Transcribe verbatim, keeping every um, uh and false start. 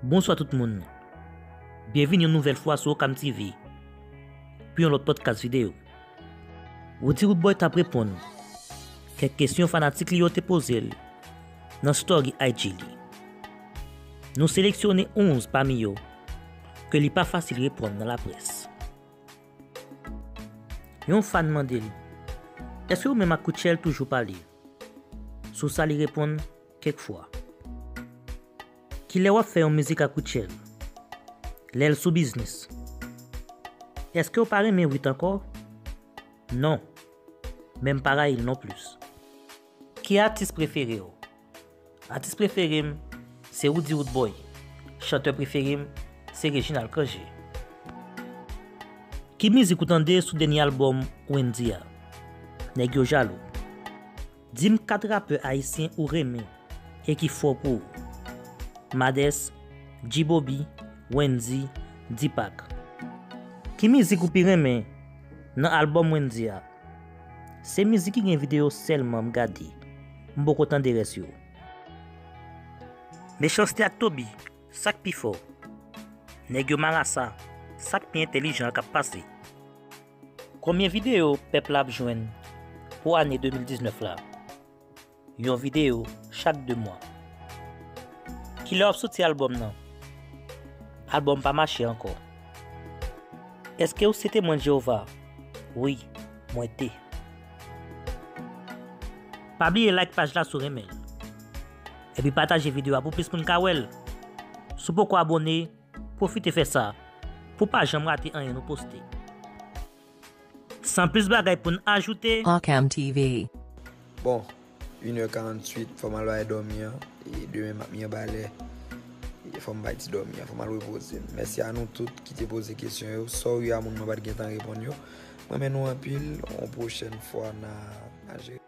Bonswa tout moun. Byenvini yon nouvèl fwa sou Okam T V pou yon lòt podcast videyo. Roody Roodboy t ap reponn kèk kesyon fanatik li yo te poze l nan story I G li. Nou seleksyone onz pami yo ke li pa fasil reponn nan laprès. Yon fan mande l, "Èske ou menm ak Rutshelle toujou pale?" Sou sa li reponn, "Kèk fwa." Kilè w ap fè yon mizik ak Rutshelle? Lè l sou biznis. Èske w pa renmen Ruth ankò? Non. Men m pa rayi l non plis. Ki atis prefere w? Atis prefere m se Roody Roodboy. Chantè prefere m se Reginald Cangé. Ki mizik ou tande sou dènye albòm Wendy a? Nèg yo jalou. Di m kat rapè ayisyen ou renmen e ki fò pou ou. Madès, G-Bobby, Wendy, Deepak. Ki mizik ou pi renmen nan albòm Wendy a? Se mizik ki gen videyo sèlman m gade. M poko tande rès yo. Mechanste ak Toby, sa k pi fò? Nèg yo marasa, sa k pi entèlijan k ap pase? Konbyen videyo pèp la ap jwenn pou ane de mil diznèf la? Yon videyo chak de mwa. Kilè w ap soti albòm nan? Albòm pa mache ankò. Èske w se Temwen Jewova? Wi, mwen te. Pa bliye like paj la si w renmen l. Epi pataje videyo a pou plis moun ka wè l. Si w poko abòne, pwofite fè sa pou w pa janm rate anyen nou poste. San plis bagay pou n ajoute. Okam T V. Bon, inè karanntuit, fò m al bay dòmi an. E demen m ap mi anba lè. E fò m bay ti dòmi an, fò m al repoze m. Mèsi a nou tout ki te poze kesyon yo. Sorry a moun mwen pa t gentan reponn yo. M renmen nou anpil. Yon pwochèn fwa n a, n a jere.